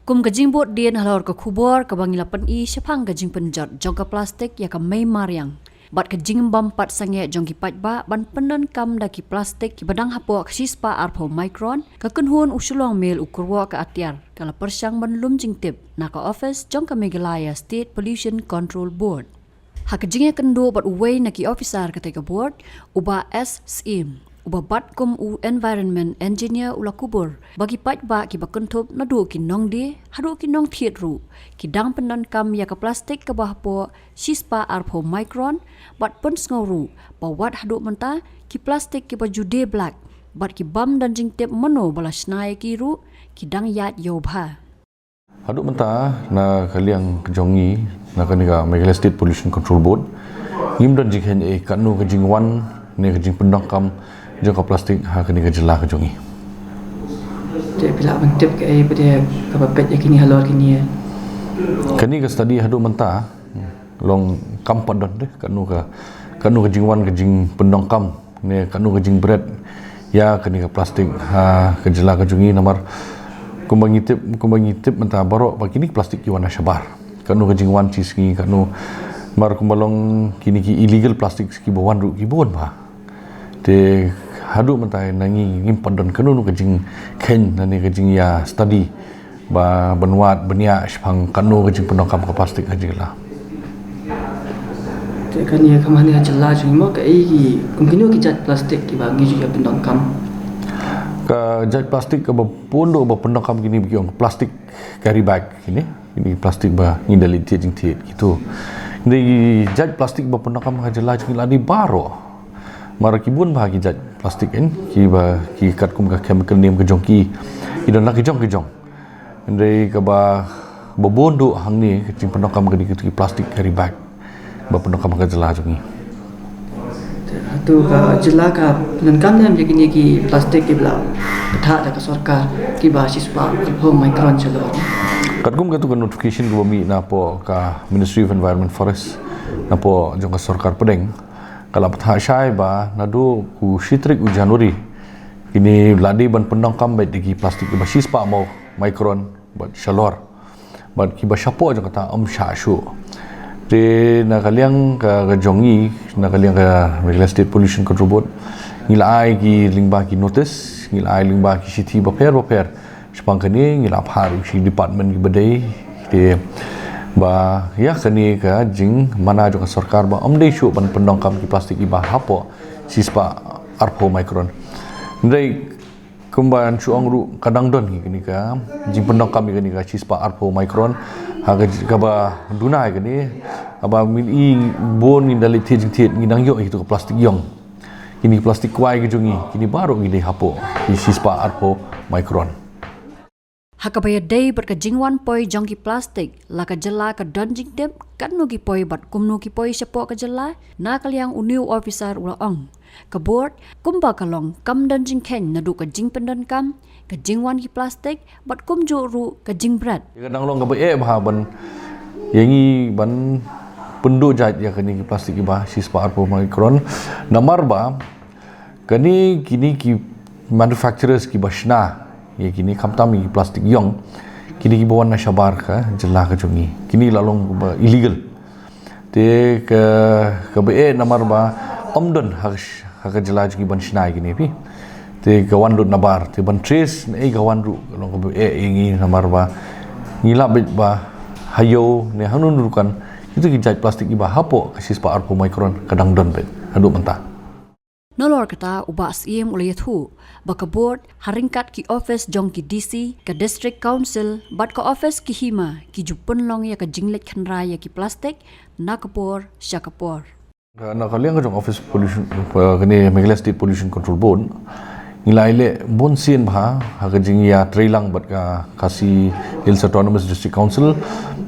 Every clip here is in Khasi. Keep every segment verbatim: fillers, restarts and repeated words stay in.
Kum ka jingbud dien halor ka khubor kaba ngi la pyni shaphang ka jingpynjot jong ka plastik ïa ka mei mariang bad ka jingbym pat sangeh jong ki paidbah ban pyndonkam da ki plastik kiba dang hapoh ka shispah arphew micron, ka kynhun u Shillong Mail u kyrwoh ka atiar ka la pyrshang ban lum jingtip na ka office jong ka Meghalaya State Pollution Control Board. Ha ka jingïakynduh bad uwei na ki officer katei ka board, u Bah S Syiem, uba bat kum u environment engineer, u la kubur ba ki paidbah kiba kynthup naduh ki nongdie haduh ki nongthied ruh ki dang pyndonkam ïa ka plastik kaba hapoh shispah arphew micron, bad pynsngew ruh ba wat haduh mynta ki plastik kiba ju die black bad ki bym don jingtip mano ba la shna ïa ki ruh ki dang ïaid ïew bha. Haduh mynta na ka liang ka jong ngi, na kane ka Meghalaya State Pollution Control Board, ngim don jingkheiñ ei katno ka jingwan ne ka jingpyndonkam jong ka plastik ha kane ka jylla ka jong ngi. Te phi lah ban tip kaei pat kaba peit ïa kine halor kine? Kane ka study haduh mynta long kam pat don de katno ka, katno ka jingwan ka jingpyndonkam ne katno ka jingbret ïa kane ka plastik ha ka jylla ka jong ngi, namar kumba ngi tip, kumba ngi tip mynta baroh ba kine ki plastik ki wan na shabar. Katno ka jingwan shi sngi, katno, namar kumba long kine ki illegal plastics kiba wan ruh kiba wan bha. Te haduh mynta na ngi ngim pat don kano kano ka jingkheiñ ne ka jingïa study ba ban wad ban ïa shaphang kano ka jingpyndonkam ka plastik ha jylla. Te kane ka mane ha jylla jong ngi mo, kaei ki, kum kino ki jait plastik kiba ngi ju ïa pyndonkam? Ka jait plastik kaba bun ruh ba pyndonkam kine ba ki ong plastik carry bag kine. Kine plastik ba ngi da leit thied jingthied kito. Kine ki jait plastik ba pyndonkam ha jylla jong ngi la dei baroh. Mar ki bun bha ki jait plastik, en, kiba ki katkum ka chemical name ka jong ki, ki don la ki jong ki jong. Hynrei kaba, ba bun duh hangne ka jingpyndonkam ka dei kito ki plastik carry bag ba pyndonkam ha ka jylla jong ngi. Te hato ka jylla ka pyndonkam ne em ïa kine ki plastik kiba la pynthah da ka sorkar kiba shispah arphew micron shalor? Katkum kato ka notification kaba mih napoh ka Ministry of Environment Forest napoh jong ka sorkar pdeng, ka la pynthah shai ba naduh u shi tarik u January kine la dei ban pyndonkam beit da ki plastik kiba shispah mo micron bad shalor. Bad kiba shapoh jong kata ym shah shuh. Te na ka liang ka, ka jong ngi, na ka liang ka Meghalaya State Pollution Control Board, ngi la ai ki lyngba ki notice, ngi la ai lyngba ki shithi bapher bapher shaphang kane, ngi la phah ruh sha ki department kiba dei. Te ba ïa kane ka jingmana jong ka sorkar ba ym dei shuh ban pyndonkam ki plastik kiba hapoh shispah arphew micron. Hynrei kumba ngi shu ong ruh, ka dang don hi kane ka jingpyndonkam ïa kane ka shispah arphew micron. Ha ka j-, kaba duna ïa kane, haba ngi i bun ngi da leit thied jingthied, ngi dang ïoh hi tu ka plastik ïong. Kine ki plastik kwai ki jong ngi, kine baroh ki dei hapoh ki shispah arphew micron. Ha kaba ïadei bad ka jingwan poi jong ki plastik, la ka jylla ka don jingtip katno ki poi bad kumno ki poi shapoh ka jylla? Na ka liang une u officer u la ong, ka board kumba ka long kam don jingkheiñ naduh ka jingpyndonkam, ka jingwan ki plastik bad kumjuh ruh ka jingbret. Ka dang long kaba eh bha ban ïa ngi ban pynduh jait ïa kine ki plastik kiba shispah arphew micron. Namar ba kane, kine ki manufacturers kiba shna ïa kine, khamtam ïa ki plastik ïong, kine kiba wan na shabar ka jylla ka jong ngi, kine la long ba illegal. Te ka, kaba eh namar ba ym don ha, ha ka jylla jong ngi ban shna ïa kine phi. Te ka wan lut nabar, te ban trace naei ka wan ruh ka long kaba eh ïa ngi namar ba ngi lap beit ba ha ïew ne hangno ruh kan, kito ki jait plastik kiba hapoh ka shispah arphew micron ka dang don beit haduh mynta. Nalor kata, u Bah Syiem u la ïathuh ba ka board ha ryngkat ki office jong ki D C, ka District Council bad ka office ki hima ki ju pynlong ïa ka jingleit khynra ïa ki plastik na ka por sha ka por. Na ka liang ka jong office pollution, eh, kane Meghalaya State Pollution Control Board, ngi la ïaleh bun sien bha ha ka jingïatreilang bad ka Khasi Hills Autonomous District Council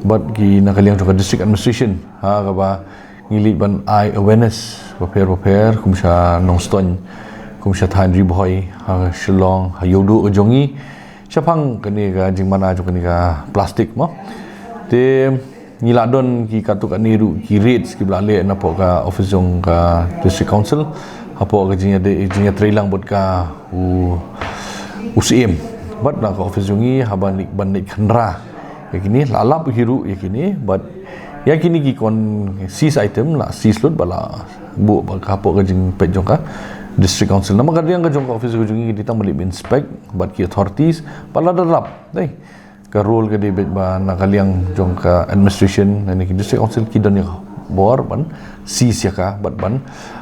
bad ki na ka liang jong ka district administration, ha kaba ngi leit ban ai awareness bapher bapher, kum sha Nongstoiñ, kum sha thaiñ Ri Bhoi, ha Shillong, ha ïewduh ka jong ngi shaphang kane ka jingmana jong kane ka plastik mo. Te ngi la don ki katto katne ruh ki raids kiba la leh napoh ka office jong ka District Council hapoh ka jingïa, jingïatreilang bad ka u, u Syiem. Bad na ka office jong ngi haba ngi ban leit khynra ïa kine, la lap hi ruh ïa kine, bad ïa kine ki kon seize item la seize lut bad la buh bad hapoh ka jingpeit jong ka District Council. Namar ka liang ka jong ka office ka jong ngi ka dei tang ban leit inspect bad ki authorities bad lada lap, dei, ka role ka dei beit ba na ka liang jong ka administration lane ki District Council ki don ïa ka bor ban seize ïa ka bad ban,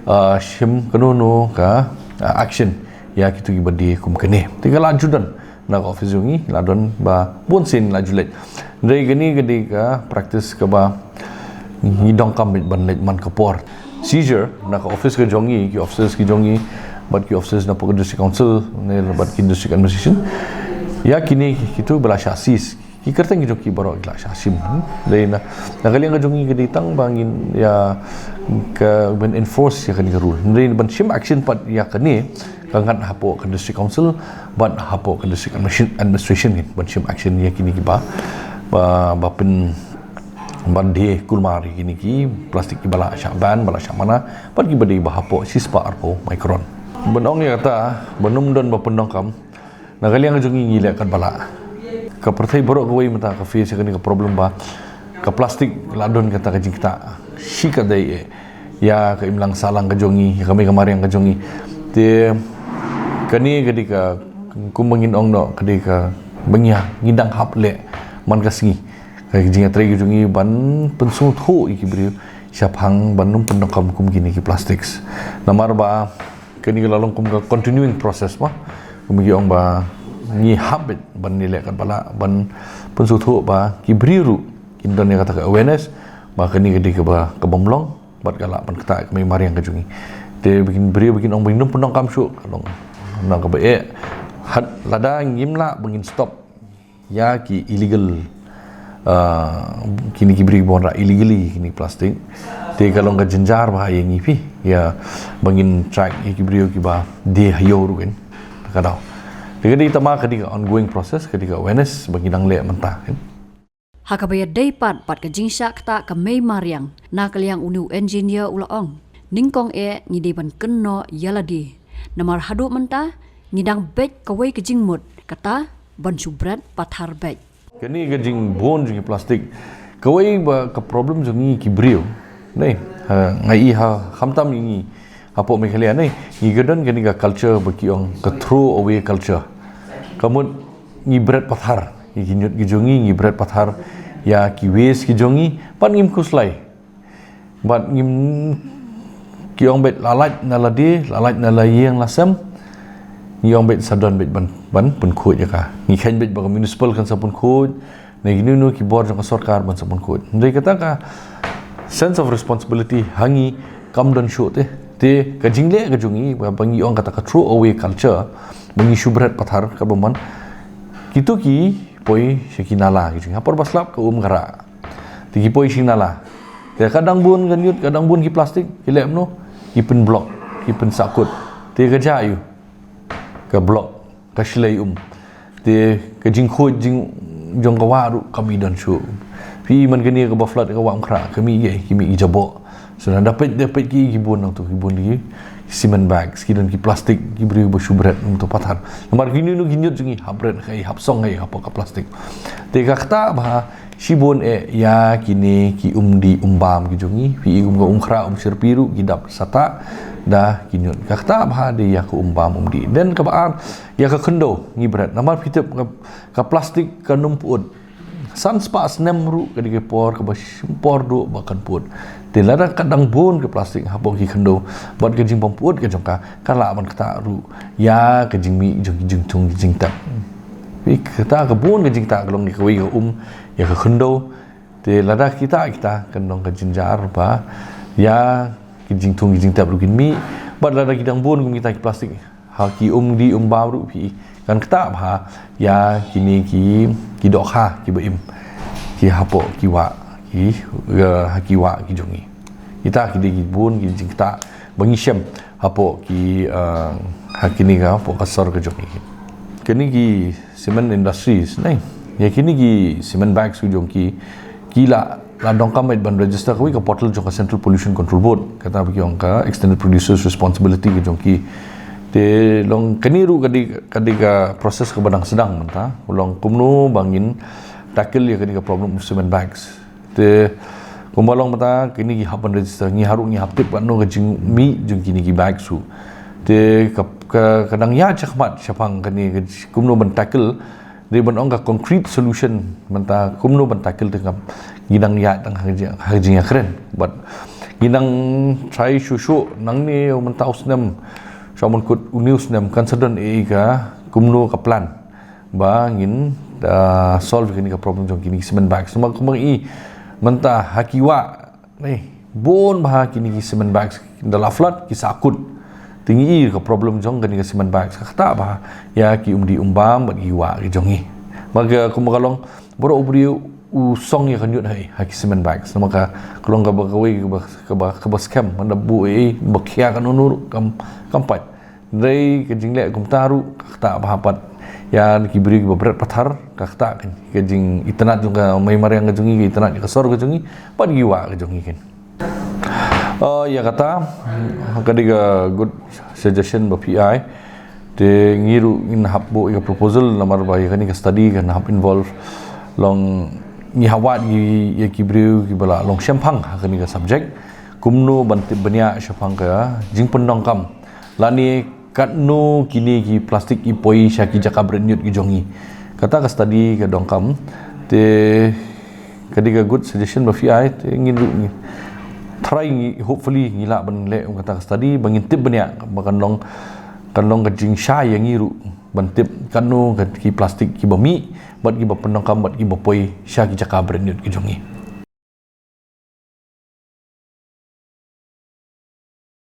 ah, shim kano kano ka, ah, action ïa kito kiba die kum kane. Te ka la ju don na ka office jong ngi, la don ba bun sien la ju leit. Hynrei kane ka dei ka practice kaba ngi donkam beit ban leit man ka por. Seizure na ka office ka jong ngi, ki offices ki jong ngi, bad ki offices na ka District Council ne bad ki District Administration, ïa kine kito ba la shah seize, ki kyrteng ki jong ki baroh ki la shah shim. Hmm? Dei na, na ka liang ka jong ngi ka dei tang ba ngin ïa ka ban enforce ïa kane ka rule. Dei ban shim action pat ïa kane ka ngat hapoh ka District Council bad hapoh ka District Admission- Administration, ngin ban shim action ïa kine kiba ba, ba pyn ban die kulmar ïa kine ki plastik kiba la shah ban, ba la shah mana, bad kiba dei ba hapoh shispah arphew micron. Ban ong ïa kata ban ym don ba pyndonkam, na ka liang ka jong ngi ngi leh katba lah. Ka pyrthei baroh kawei mynta ka face ïa kane ka problem ba ka plastik la don kata ka jingktah shi katdei eh ïa ka imlang sahlang ka jong ngi, ïa ka mei ka mariang ka jong ngi. Te kane ka dei ka, kumba ngin ong noh, ka dei kaba ngi, ngi dang hap leh man ka sngi. Ka jingïatrei ka jong ngi ban pynsngewthuh ïa ki briew shaphang ban ym pyndonkam kum kine ki plastics. Namar ba kane ka la long kum ka continuing process ba, kum ki ong ba ngi hap beit ban ïaleh katba lah ban pynsngewthuh ba ki briew ruh kin don ïa kata ka awareness ba kane ka dei kaba, ka bym long bad ka lah ban ktah ïa ka mei mariang ka jong ngi. Te ba ki briew ba kin ong ba ngin ym pyndonkam shuh, ka long na kaba eh, had lada ngim lah ba ngin stop ïa ki illegal, ah, kine ki briew ba wanrah illegally kine plastik, te ka long ka jynjar bha ïa ngi phi, ïa ba ngin track ïa ki briew kiba die ha ïew ruh, kan. Ka daw te ka dei tang ma ka dei ka ongoing process, ka dei ka awareness ba ngi dang leh mynta, kan. Ha kaba ïadei pat bad ka jingshah ktah ka mei mariang, na ka liang une u engineer u la ong, nyngkong eh ngi dei ban kynnoh ïa lade. Namar haduh mynta ngi dang beit kawei ka jingmut, kata ban shu bret pathar beit. Kane ka jingbun jong ki plastik, kawei ba ka problem jong ngi ki briew, ne, ha, nga i ha khamtam ïa ngi hapoh Meghalaya, ne, ngi ka don kane ka culture ba ki ong ka throw away culture. Ka mut ngi bret pathar ïa ki ñiut ki jong ngi, ngi bret pathar ïa ki waste ki jong ngi, bad ngim khuslai. Bad ngim, ki ong beit la lait na lade, la lait na la ïing la sem, ngi ong beit sa don beit ban, ban pynkhuid ïa ka. Ngi kheiñ beit ba ka municipal kan sa pynkhuid, ne kino kino ki bor jong ka sorkar ban sa pynkhuid. Hynrei kata ka sense of responsibility ha ngi kam don shuh te. Te ka jingleh ka jong ngi ba, ba ngi ong kata ka throw away culture, ba ngi shu bret pathar, ka bym man. Kito ki poi sha ki nala ki jong ngi. Ha por ba slap ka um ka rah, te ki poi sha ki nala. Te ka dang bun ka ñiut, ka dang bun ki plastik, ki leh kumno? Ki pynblock, ki pynsahkut. Te ka jia aiu? Ka block, ka shlei um. Te ka jingkhuid jing, jong ka wah ruh kam i don shuh. Phi i man kane kaba flood ka wah Umkhrah, ka mih ei, ki mih ki jaboh. So nang da peit, da peit ki, ki bun nangtu, ki bun ki cement bags, ki don ki plastik, ki briew ba shu bret nangtu pathar. Namar kino kino ki ñiut jong ngi hap bret, hap song hapoh ka plastik. Te ka ktah bha shibun eh ïa kine ki umdih umbam ki jong ngi. Phi i kum ka Umkhrah, Umshyrpi ruh ki dap satah da ki ñiut. Ka ktah bha de ïa ka umbam umdih. Then kaba ar, ïa ka khyndew ngi bret. Namar phi tip ka, ka plastik kan ym pyut. San spah snem ruh ka dei ka por kaba shim por duh ba kan pyut. Te lada ka dang bun ka plastik hapoh ki khyndew bad ka jingbym pyut ka jong ka, ka lah ban ktah ruh ïa ka jingmih jong ki jingthung ki jingtep. Phi, kata ka bun ka jingktah ka long ïa kawei ka um, ïa ka khyndew. Te lada kita, kita kan long ka jynjar ba ïa ki jingthung ki jingtep ruh kin mih. Bad lada ki dang bun kum kita ki plastik ha ki umdih umbam ruh, phi i, kan ktah bha ïa kine ki, ki dohkha kiba im, ki hapoh ki wah, ki, eh, ha ki wah ki jong ngi. Kita ki dei ki bun ki jingktah ba ngi shem hapoh ki, eh, ha kine ka, hapoh ka sor ka jong ngi. Kine ki cement industries, ne, ïa kine ki cement bags ki jong ki, ki la, la donkam beit ban register kawei ka portal jong ka Central Pollution Control Board, kata ba ki ong ka Extended Producers Responsibility ka jong ki. Te long kane ruh ka dei ka dei ka process kaba dang sdang mynta. Long kumno ba ngin tackle ïa kane ka problem of cement bags. Te kumba long mynta kine ki hap ban register, ngi haruh ngi hap tip katno ka jingmih jong kine ki bags ruh. Te ka ka ka dang ïaid shakhmat shaphang kane ka kumno ban tackle. Dei ban ong ka concrete solution mynta kumno ban tackle te ngam. Ngi dang ïaid tang ha ka jing ha ka jingïakren. But ngi dang try shuh shuh nangne mynta u snem sha man kut une u snem kan sa don ei ka kumno ka plan ba ngin solve kane ka problem jong kine ki cement bags. Namar kumba ngi mynta ha ki wah Ni, bun bha kine ki cement bags da la flood ki sa kut. Te ngi i ka problem jong kine ki cement bags ka kata bha ïa ki umdih umbam bad ki wah ki jong ngi. Ba ka kumba ka long baroh u briew u song ïa ka ñiut ha ki cement bags. Namar ka long kaba kawei kaba kaba skhem man da buh ei ba khia ka nunu kam kam pat. Dei ka jingleh kumta ruh ka kata bha pat ïa ki briew kiba bret pathar ka kata ka jingitynnad jong ka mei mariang ka jong ngi, ka itynnad ka sor ka jong ngi bad ki wah ka jong ngi. Ïa kata ka dei ka good suggestion ba phi ai. Te ngi ruh ngin hap buh ïa ka proposal namar ba ïa kane ka study kan hap involve long ngi hap wad ïa ki briew kiba la long shemphang ha kane ka subject. Kumno ban tip bniah shaphang ka jingpyndonkam lane katno kine ki plastik ki poi sha ki jaka bret ñiut ki jong ngi. Kata ka study ka donkam te ka dei ka good suggestion ba phi ai te ngin ruh ngi try ngi hopefully ngi lah ban leh kata ka study ba ngin tip bniah ba kan long kan long ka jingshai ïa ngi ruh ban tip katno ki plastik kiba mih bad kiba pyndonkam bad kiba poi sha ki jaka bret ñiut ki jong ngi.